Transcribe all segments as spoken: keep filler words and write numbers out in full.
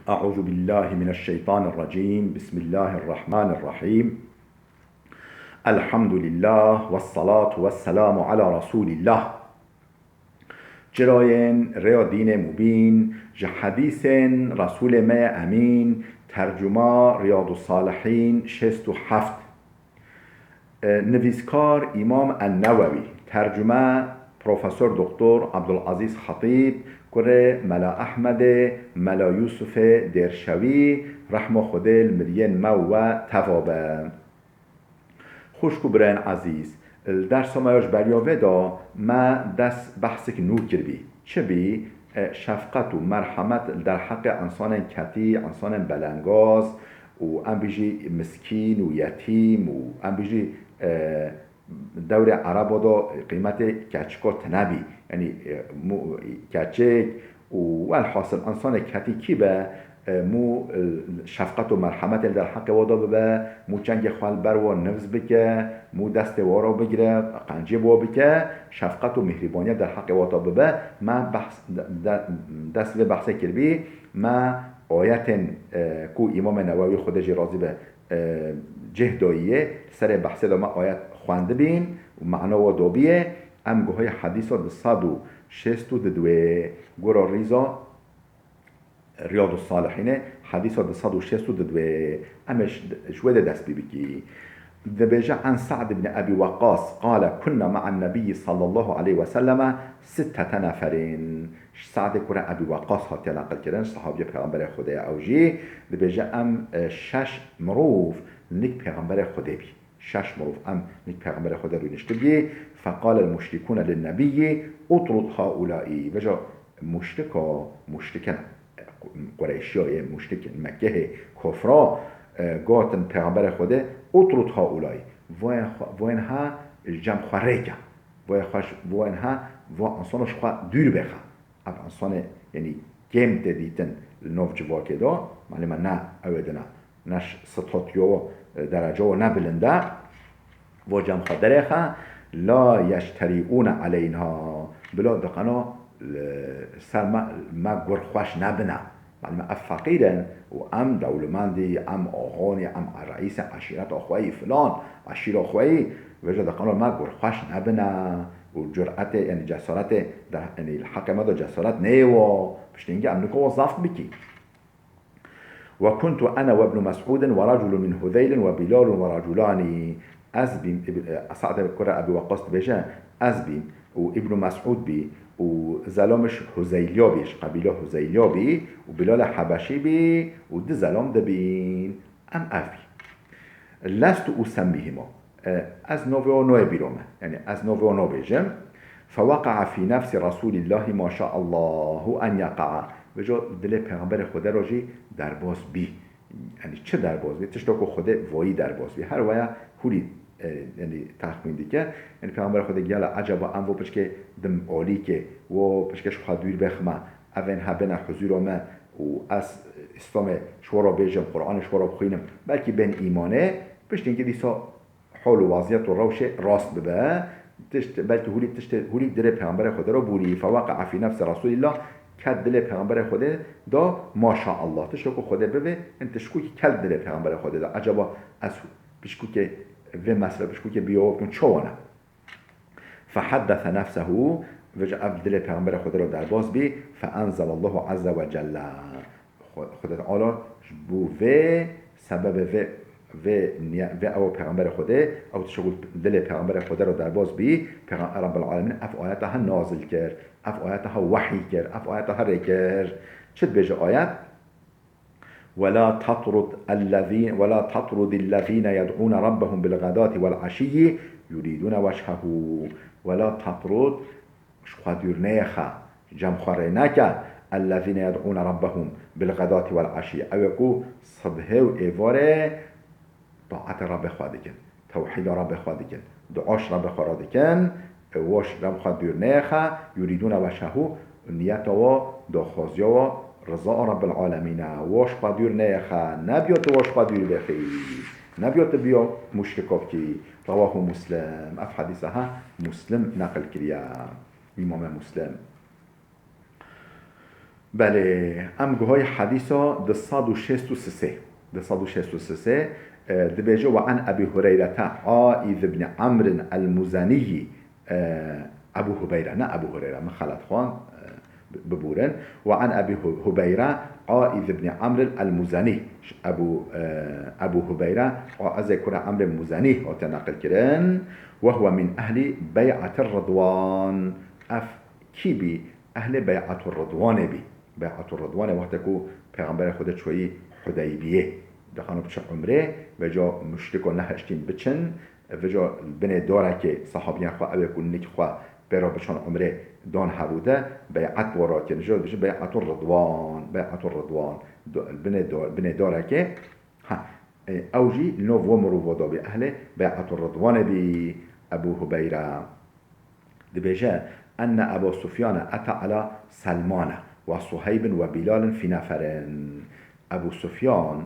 أعوذ بالله من الشيطان الرجيم. بسم الله الرحمن الرحيم. الحمد لله والصلاة والسلام على رسول الله. Çirayên rêya dînê mubîn, ji hedîsên Resûlê me yê Emîn, tercuma Riyadussalihîn şêst û heft. E, nivîskar Îmam En-Newewî, tercume Profesor Doktor Abdulazîz Xetîb, kurê Mela Ehmedê, Mela Yûsifê Dêrşewî, rehma Xwedê li miriyên me û we teva be. Xwişk û birayên ezîz, li dersa me ya ji beriya vê de me dest behsek nû kiribî. Çi bî? E, şefqet û merhemet li derheqê însanên ketî, însanên belengaz û em bêjî miskîn û yetîm û em bêjî, e, dewrê Ereba de qîmetê keçika tune bî. Yanî, e, mû-, keçik û welhasil însanê ketî kî be, e, mû, e, şefqet û merhemetê li derheqê wa de bibe, mû çengê xwe li ber wa nivz bike, mû destê wa re bigire, qencê bi wa bike, şefqet û mihrîbaniya derheqê wa de bibe, me behs, de, de, dest vê behsê kiribî, me ayetên, e, ku Îmamê Newewî Xwedê jê razî be, e, cih dayiyê, li serê behsê de me ayet xwendibîn û mana wa dabiyê, em guhê hedîsa du sed û şêst û didwê, gora rîza Riyadussalihînê, hedîsa du sed û şêst û didwê, em ê ji, ji wê de dest pê bikî. Dibêje, عن سعد بن أبي وقاص قال: كنا مع النبي صلى الله عليه وسلم ستة نفر. Ji Sadê kurê Ebî Weqas hatiye neqilkirin, sahabiyê Pêxemberê Xwedê ye ew jî, dibêje, em, e, şeş mirov li nik Pêxemberê Xwedê bî. Şeş mirov em nik Pêxemberê Xwedê rûniştibî. فقال المشركون للنبي: اطرد هؤلاء. Vêca muşrika, muşrikên Qureyşiya yê, muşrikên Mekkehê, kofra, e, gotin Pêxemberê Xwedê, اطرد هؤلاء. Voyên xwe, voyên ha ji cem xwe rêke. Voyê xwe ji, voyên ha, vo insano ji xwe dûr bêxe. Ev însanê, yanî kêm tê dîtin li nav civakê de, malê me ne ew ê dina, ne ş-, statûya we, e, dereca we ne bilind e. Vo cem xwe derêxe, لا يجترئون علينا. Bila diqena li ser me, me gur xweş nebine. Malê me ev feqîr in û em dewlemendî, em axanî, em reîsê eşîreta xwe yî filan, eşîra xwe yî, vêca diqena me gur xweş nebine û curetê, yanî cesaretê, de, yanî li heqê me de cesaret neyê wa, piştî hingê em nika wa zeft bikî. وكنت أنا وابن مسعود ورجل من هذيل وبلال ورجلان. Ez bîm, Îb-, e, Sa'd kurê Ebî Weqqas dibêje, ez bîm û Îbnû Mes'ûd bî û zelamê ji Huzeyliya bî, ji qebîla Huzeyliya bî û Bilal Hebeşî bî û du zelam dibîn. Em ev bî. لست أسميهما. E, ez navê wan nayê bîra me. Yanî ez navê wan nabêjim. فوقع في نفس رسول الله ما شاء الله أن يقع. Vêca dilê Pêxemberê Xwedê re jî derbas bî. Yanî çi derbas bî? Tişta ku Xwedê vayî derbas bî. Her waya hûrî, e, yanî texmîn dike. Yanî Pêxemberê Xwedê giyala ecaba em vo piçkê dim alîkê, wo piçkê ji xwe dûr bêxime, evên hebine huzûra me û ez Îslamê ji we re bêjim, Qur'anê ji we re bixwînim, belkî bên îmanê, piştî hingê dîsa hol û weziyet û rewşê rast bibe, tişt, belkî hûlî tiştê, hûlî dilê Pêxemberê Xwedê re bûrî, فوقع في نفس رسول الله, ket dilê Pêxemberê Xwedê de, maşaallah, tişta ku Xwedê bivê, hin tişkûkî ket dilê Pêxemberê Xwedê de. Ecaba ez pişkûkê vê mesele, pişkûkê biyawa bikim, çawa ne? فحدث نفسه, vêca ev dilê Pêxemberê Xwedê re derbas bî, فأنزل الله عز وجل. Xwe-, Xwedê Teala ji bo vê sebebê vê, vê niye-, vê ew Pêxemberê Xwedê, ew tişt ku dilê Pêxemberê Xwedê re derbas bî, Pêxem-, Rebbil Alemîn ev ayeta he nazil kir, ev ayeta he wehyî kir, ev ayeta he rê kir. Çi dibêje ayet? ولا تطرد الذين، ولا تطرد الذين يدعون ربهم بالغداة والعشي يريدون وجهه. ولا تطرد, ji xwe dûr neyêxe, cem xwe rê neke, الذين يدعون ربهم بالغداة والعشي. Ew ê ku sibhê û êvarê taetê Rabbê xwe dikin, tewhîda Rabbê xwe dikin, dua ji Rabbê xwe re dikin, e, wo ji Reb xwe dûr neyêxe, يريدون وجهه, niyeta wo, daxwaziya wo, riza Rebbil Alemîn e, wo ji xwe dûr neyêxe, nebiya tu wo ji xwe dûr bêxî, nebiya tu biya muşrika bikî. رواه مسلم. Ev hedîsa he Muslim neqil kiriye. Îmamê Muslim. Belê, em guhayî hedîsa du sed û şêst û sisê. Du sed û şêst û sisê, e, dibêje: "Ve an Ebî Hureyrete Aîz ibn Amrin el-Muzaniyî", e, Ebû Hubeyre, ne Ebû Hureyre, min xelet xwend, e, bi-, bibûrin. "Ve an Ebî Hu-, Hubeyre Aîz ibn Amr el-Muzanî." Ebû, e, Ebû Hubeyre Aîzê kura Amr el-Muzanî hate neqil kirin. "Ve huve min ehli bey'atir Ridwan." Ev kî bî? Ehlê Bey'atur Ridwanê bî. Bey'atur Ridwanê wextê ku Pêxemberê Xwedê çûyî Hudeybiyê. Dixano biçe umrê, vêca muşriko nehiştîn biçin, vêca binê darekê sahabiyên xwe, ewê ku nik xwe pê re biçan umrê dan hebû de, bey'et bo re kirin. Ji dibêjin Bey'atur Ridwan, Bey'atur Ridwan. Do-, binê do-, binê darekê. Ha, e, ew jî li nav we mirova da bî. Ehlê Bey'atur Ridwanê bî Ebû Hubeyre. Dibêje: "Enne Eba Sufyane ete ala Selmane ve Suheybin ve Bilalin fî neferin." Ebû Sufyan,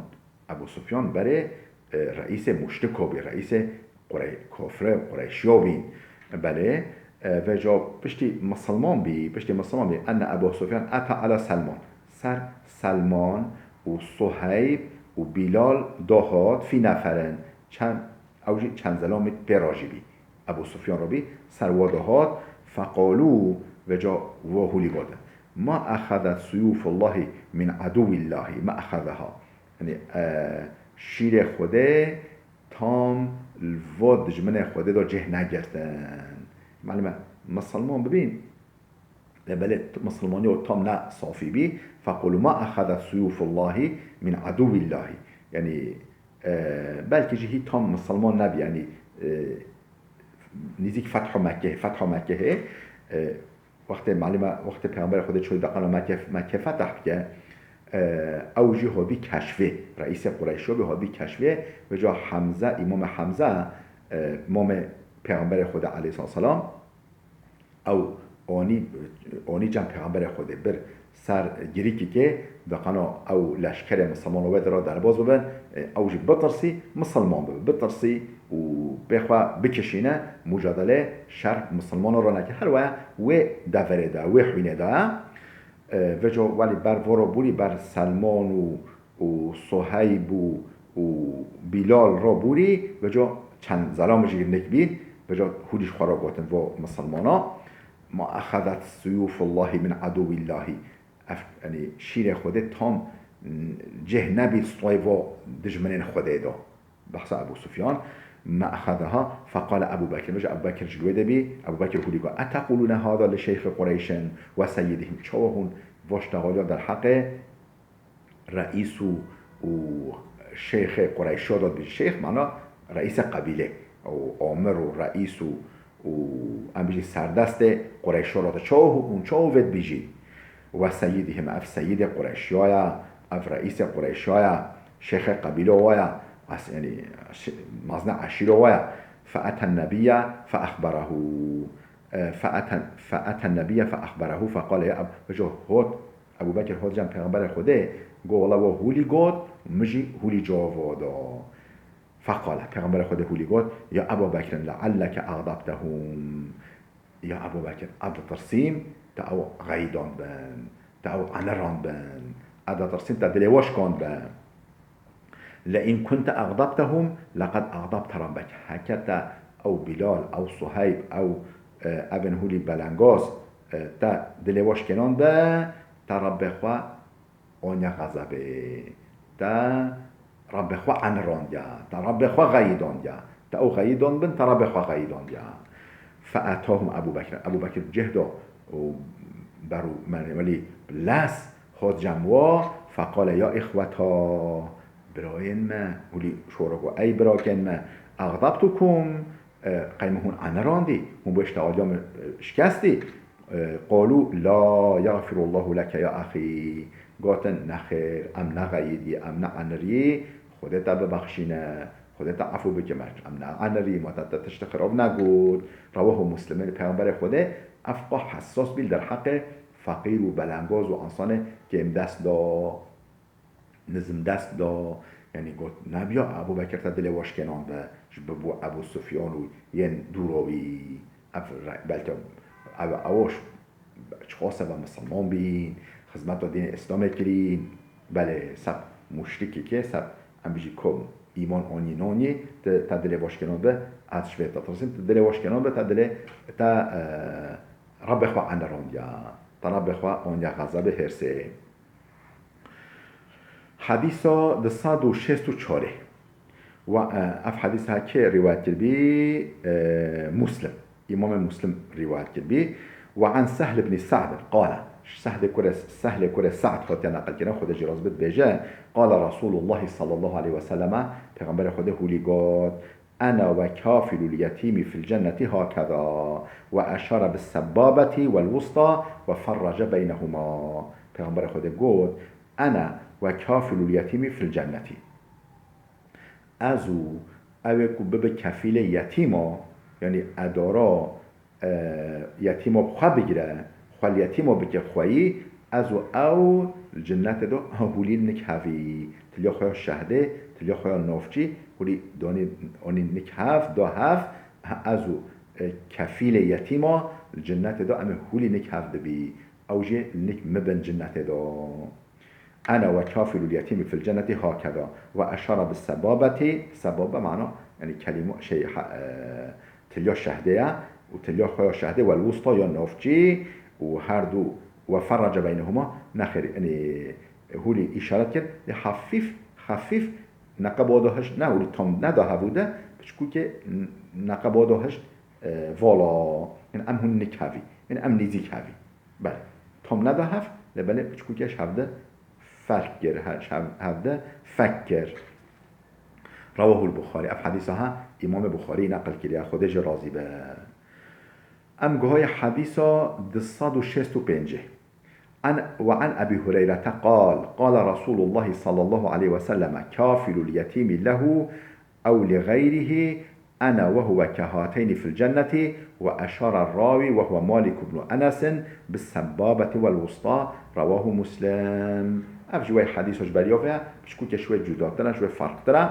Ebû Sufyan berê, e, reîsê muşriko bî, reîsê Qurey-, kofre, Qureyşiyo bîn. Belê, e, vêca piştî misilman bî, piştî misilman bî, enne Eba Sufyan ete ala Selman. Ser Selman û Suheyb û Bilal dahat fî neferin. Çend, ew jî çend zelamî pê re jî bî. Ebû Sufyan re bî, ser wa dahat, feqalû, vêca wa hûlî gotin: "Ma exezet suyûfullahî min edûwîllahî, ma exezeha." Yanî, e, şîrê Xwedê tam li vo dijminê Xwedê de cih negirtin. Malum e, misilman bibîn, lê belê t-, misilmanî o tam ne safî bî. "Fequlû ma exezet suyûfullahî min edûwîllahî." Yanî, e, belkî jî hî tam misilman nebî, yanî, e, nîzîk Fetho Mekkehê, Fetho Mekkehê, e, wextê malum e, wextê Pêxemberê Xwedê çûyî deqana Mekke, Mekke feteh bike, e, ew jî hatbî keşfê, reîsê Qureyşiyo bî, hatbî keşfê, vêca Hemze, Îmamê Hemze, e, mamê Pêxemberê Xwedê aleyhisselam, ew anî, anî cem Pêxemberê Xwedê bir ser girîkîkê, deqana ew leşkerê misilmano wê di re derbas bibin, e, ew jî bitirsî, misilman bibe, bitirsî û pê xwe bikişîne, mucadelê şer misilmano re neke. Her waya wê deverê de, wê xwînê de, e, vêca welî ber voro bûrî, ber Selman û û Suheyb û, û Bîlal re bûrî, vêca çend zelamê jî nik bîn, vêca hûlî ji xwe re gotin vo misilmana: "Ma exezet suyûfullahî min edûwîllahî." Ev, yanî şîrê Xwedê tam, mm, cih nebî stoyê vo dijminên Xwedê de. Behsa Ebû Sufyan, "Ma exezeha, feqale Ebû Bekir." Vêca Ebû Bekir ji wê de bî, Ebû Bekir hûlî got: "Etequlûne hada li şeyxi Qureyşin ve seyidihim." Çawa hûn vo ştexaliya derheqê reîs û, û şeyxê Qureyşiyo de dibêjî. Şeyx mana reîsê qebîlê û amir û reîs û, û em bijî serdestê Qureyşiyo de. Çawa hûn, çawa vê dibêjî? "Ve seyidihim", ev seyidê Qureyşiyo ya, ev reîsê Qureyşiyo ya, şeyxê qebîlo wa ya, as-, yanî, şi-, mezne eşîro wa ya. "Fe eten nebiyye fe exberehu." E, fe eten, fe eten nebiyye fe exberehu fe qale ya Eb-, vêca hot Ebû Bekir hot cem Pêxemberê Xwedê, got: "Wela we hûlî got, min jî hûlî cewab da." Feqale, Pêxemberê Xwedê hûlî got: "Ya Eba Bekrin, lealleke exdabtehum." Ya Ebû Bekir, ez ditirsîm te ew xeyîdand bin, te ew anirand bin, ez ditirsîm te dilê we şikand be. "Le in kunte exdabtehum, leqed exdabte Rabbek." Heke te ew Bilal, ew Suheyb, ew, e, evên hûlî belengaz, e, te dilê we şikênan be, te Rabbê xwe aniye xezebê. Te Rabbê xwe anirandiye, te Rabbê xwe xeyîdandiye. Te ew xeyîdan bin, te Rabbê xwe xeyîdandiye. Fe etahum Ebû Bekir. Ebû Bekir cih da û ber û merê welî lez hot cem wa, feqale: "Ya îxweta, birayên me, hûlî şoro ku ey birakên me, exdabtukum, e, qey min hûn anirandî, hûn bi ştexaliya min, e, şikestî?" E, qalû: "La yexfirullahu leke ya exî." Gotin: "Nexêr, em nexeyîdî, em neanirî, Xwedê te bibexşîne, Xwedê te efû bike, me em neanirî, me te, te tiştê xirab negot." Rewahu Muslimê. Pêxemberê Xwedê ev qas hesas bî li derheqê feqîr û belengaz û însanê kêmdest da, nizmdest da. Yanî got, nebiya Ebû Bekir te dilê we şikênan be, ji bo Ebû Sufyan û yên dûro wî. Ev re-, belke ev, ew ş-, çiqas eve misilman bîn, xizmeta dînê Îslamê kirî, belê, seb muşrikî ke, seb em bijî kom îman anî nanî, te, te dilê başkeno be, ez ji vê te tirsim, te dilê başkeno be, te dilê, te, e, Rabbê xwe enerandiya, te Rabbê xwe andiya xezebê hêrsê. Hadîsa du sed û şêst û çarê. Wa, e, ev hadîsa kê rîwayet kiribî? E, Muslim. Îmamê Muslim rîwayet kiribî. Wa an Sehl ibn Sa'd qala. Sehlê kure, Sehlê kure Sa'd hatiye neqil kirin, Xwedê jî razî bit, dibêje, qala Resulullah sallallahu aleyhi ve selleme, Pêxemberê Xwedê hûlî got, "Ena ve kafilul yetîmi fil cenneti hakeza ve eşara bis sebbabeti vel wusta ve ferrace beynehuma." Pêxemberê Xwedê got, "Ena ve kafilul yetîmi fil cenneti." Ez û ew ê ku bibe kefîlê yetîma, yanî edara, e, yetîma bi xwe bigire, xwe li yetîma bike xweyî, ez û ew li cinnetê de hûlî nik hevî, tiliya xwe ya şehdê, tiliya xwe ya navçî, hûlî danî, anî nik hev, da hev, ez û, e, kefîlê yetîma li cinnetê de em ê hûlî nik hev dibî. Ew jê li nik min bin cinnetê de. Ene ve kafilul yetîmi fil cenneti hakeza ve eşara bis sebabeti. Sebabe mana, yani kelîme şey, ha, e, tilya şehdê ye û tilya xwe ya şehdê, wel wusta ya navçî û her du ve ferrace beynehuma, nexêr, yani hûlî îşaret kir, lê hafif, hafif neqeba da hişt, ne hûlî tam neda hevû de, piçkûkê neqeba da hişt, e, vala, yani em hûn nik hevî, yani em nêzîk hevî. Belê. Tom neda hev, lê belê piçkûkê ji hev de ferq kir, he-, ji hev-, hev de fek kir. Rawahul Buxarî. Ev hedîsa ha Îmamê Buxarî neqil kiriye, Xwedê jê razî be. Em guhayê hedîsa du sed û şêst û pêncê. An, ve an Ebî Hureyrete qal, qala Resulullah sallallahu aleyhi ve selleme, kafilul yetîmi lehu ew li gayrihi, ene ve huve kehateynî fil cenneti, ve eşara rawi ve huve Malik ibn Enesin bis sebbabeti vel wusta, rewahu Muslim. Ev ji wê hedîsa ji beriya ve, pişkûkê ji wê cudatir e, ji wê ferqtir e.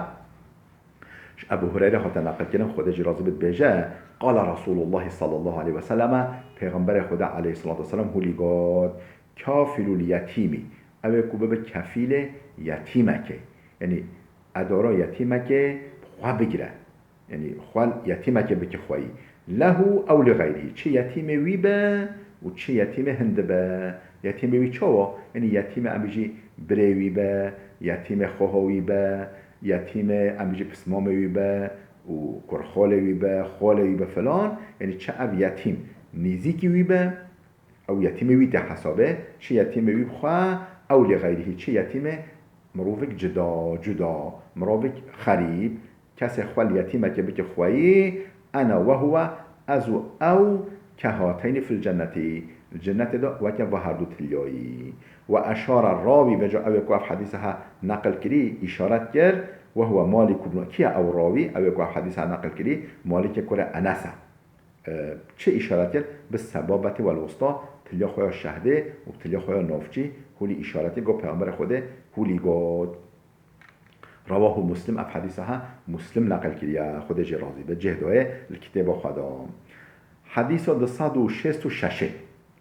Ji Ebu Hureyre hate neqilkirin, Xwedê jî razî bit, dibêje, qala Resulullah sallallahu aleyhi ve selleme, Pêxemberê Xwedê aleyhissalatu vesselam hûlî got, kafilul yetîmi, ew ê ku bibe kefîlê yetîmekê. Yanî edara yetîmekê bi xwe bigire. Yanî xwe yetîmekê bike xweyî. Lehu ew li xeyrî. Çi yetîmê wî be û çi yetîmê hin dibe. Yetîmê wî çawa? Yanî yetîmê em bijî birê wî be, yetîmê xweha wî be, yetîmê em bijî pismamê wî be û kurxalê wî be, xalê wî be filan. Yanî çi ev yetîm nêzîkî wî be, ew yetîmê wî tê hesabê, çi yetîmê wî bi xwe, ew li xeyrî, çi yetîmê mirovik cida, cuda, mirovik xerîb, kesê xwe li yetîmekê bike xweyî, ene ve huve, ez û ew, kehateynî fil cennetî, li cennetê de weke va herdu tilyayî. Ve eşara rawî, veca ew ê ku ev hedîse ha neqil kirî, îşaret kir, ve huve Malik ibn, kî ye ew rawî, ew ê ku ev hedîse ha neqil kirî, Malikê kurê Enes e. E, çi îşaret kir? Bi sebabetê wel wusta, tiliya xwe ya şehdê û tiliya xwe ya navçî hûlî îşaretî got, Pêxemberê Xwedê hûlî got. Rewahu Muslim, ev hedîsa ha Muslim neqil kiriye, Xwedê jê razî be, cih dayê li kitêba xwe de. Hedîsa du sed û şêst û şeş ê.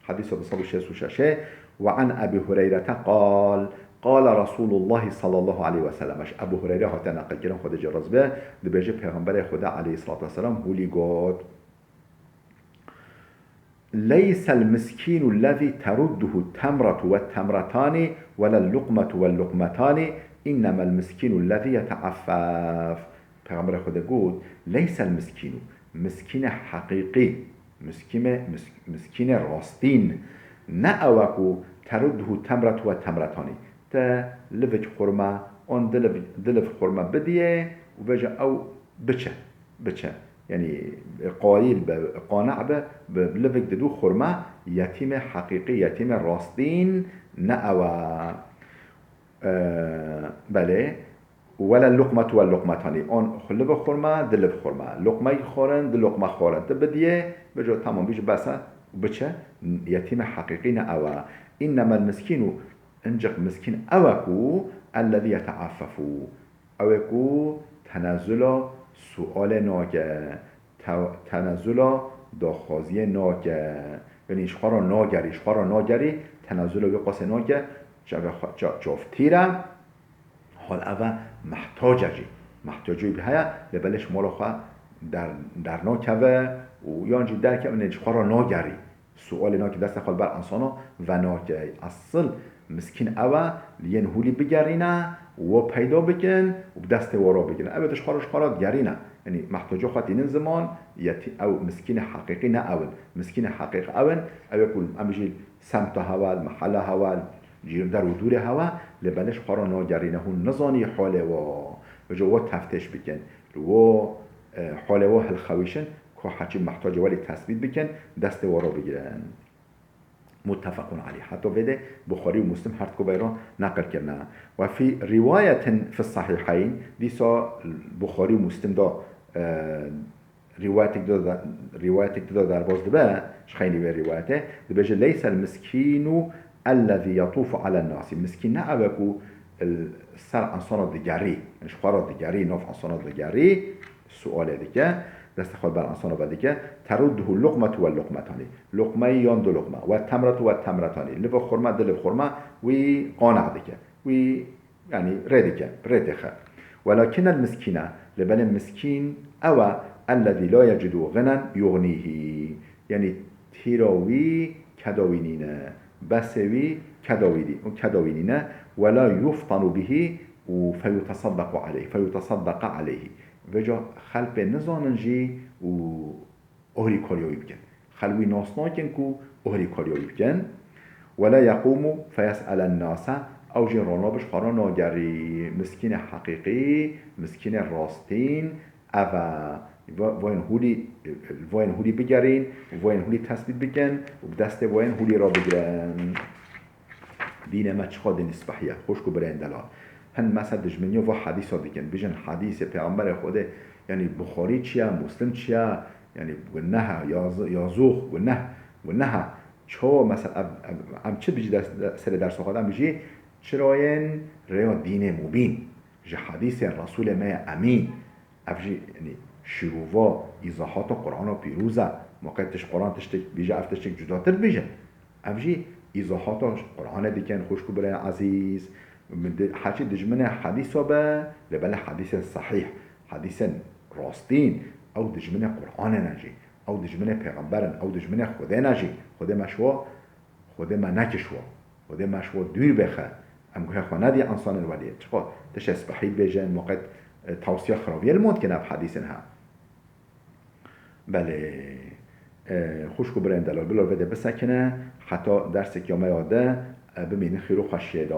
Hedîsa du sed û şêst û şeş ê. Ve an Ebî Hureyrete qal, qala Resulullah sallallahu aleyhi ve sellem. Ji Ebû Hureyre hate neqil kirin, Xwedê jê razî be, dibêje, Pêxemberê Xwedê aleyhissalatu vesselam hûlî got. Leysel miskînu lezî terudduhu temratu ve temratanî welel luqmatu vel luqmatanî, innemel miskînu lezî yeteaffef. Pêxemberê Xwedê got, leysel miskînu, miskînê heqîqî, miskîme-, mis-, miskînê rastîn, ne ew e ku terudduhu temratu ve temratanî. Te livik xurma, an diliv-, diliv xurma bidiyê û bêje ew biçe, biçe. Yanî qayîl be, qane be, bi livik didu xurma, yetîmê heqîqî, yetîmê rastîn ne ew e. Ee, belê. Wele luqmetu ve luqmetanî. On xu-, liv xurma, di liv xurma. Luqmeyk xorin, di luqme xorin. Ti bidiyê, bico tamam, bico bes e, biçe. Yetîmê heqîqî ne ew e. Înnemel miskînu, inciq miskîn ew e ku ellezî yeteaffefu. Ew ê ku tenezula sualê nake, te-, tenezula daxwaziyê nake. Yanî ji xwe re nagerî, ji xwe re nagerî, tenazula wî qasê nake, çavê xwe ça-, çav tîr e. Hal eve mehtac e jî. Mehtac wî heye, lê belê ji mala xwe der-, dernakeve û yan jî derkeve, ji xwe re nagerî. Sualê nake, destê xwe li ber insana venake. Esil miskîn ew e, li yên hûlî bigerîne, we peyda bikin û bi destê we re bigirin. Ew ê ji xwe re, ji xwe re digerîne. Yanî mehtaca xwe tînin ziman, yetî-, ew miskînê heqîqî ne ew in. Miskînê heqîqî ew in, ew ê ku em jî semta hewa, li mehela hewa, cîr-, der û dûrê hewa, lê belê ji xwe re nagerîne. Hûn nizanî halê we. Vêca we teftêş bikin. Li we, e, halê we hilxewişin, ku heçî mehtacê welî tesbît bikin, destê we re bigirin. Muttefaqun aleyh. Heta vê de Buxarî û Muslim her diku vê re neqil kirine. Ve fî riwayetin fi sahiheyn, dîsa Buxarî û Muslim de, e, riwayetek dida, riwayetek dida derbas dibe, ji xeynî vê riwayetê, dibêje: "Leysel miskînu ellezî yatûfu alen nasi." Miskîn ne ew e ku li ser insana digerî, ji xwe re digerî, nav insana digerî, sualê dike, destê xwe li ber insana vedike, "Terudduhu luqmetu ve luqmetanî." Luqmeyî yan du luqme, "Ve temretu ve temretanî." Liv xurma, du liv xurma, wî qane dike. Wî Yanî rê dike, rê têxe. Welakinel miskîne, lê belê miskîn ew e, ellezî la yecidu xinan yuxnîhî. Yanî tîra wî keda wî nîne, besê wî keda wî dî-, keda wî nîne, wela yuftanu bihî û feyutesaddequ aleyh, feyutesaddeqa aleyhî. Vêca xelpê nizanin jî û ohrî kariya wî bikin. Xelk wî nas nakin ku ohrî kariya wî bikin. Wela yequmu feyes'elen nase, ew jî rana bi ji xwe re nagerî. Miskînê heqîqî, miskînê rastîn, ev e. Va-, vayên hûlî, vayên hûlî bigerîn, vayên hûlî tesbît bikin û bi destê vayên hûlî re bigirin. Dînê me çiqa dînê spehî ye, xwişk û birayên delal. Hin mesela dijminiya va hedîsa dikin, bijin hedîsê Pêxemberê Xwedê, yanî Buxarî çi ye, Muslim çi ye, yanî guneh e, yaz-, yazûx, guneh, guneh e. Çawa mesela ev, ev, em çi bijî ders, de-, serê dersa xwe de em bijî çirayên rêya dînê mubîn, ji hedîsên Resûlê me ye emîn. Ev jî, yanî, şîrova îzahata Qur'ana pîroz e. Ma qey tu ji Qur'an tiştek bêje, ev tiştek cudatir dibêje. Ev jî îzahata Qur'anê dikin, xwişk û birayên ezîz. Min di-, heçî dijminê hedîsa be, lê belê hedîsên sehîh, hedîsên rastîn, ew dijminê Qur'anê ne jî. Ew dijminê pêxember in, ew dijminê Xwedê ne jî. Xwedê me şiwa Xwedê me nekiş wa. Xwedê me ji wa dûr bêxe. Em guhê xwe nedî ensanên weliyê. Çiqa tiştê spehî dibêjin, muqet, e, tawsiya xiraviyê li wan dikin ev hedîsên ha. Belê, e, xwişk û birên delal, bila vê de bisekine, heta dersekî me ya de, e, bimînin xêr û xweşiyê de.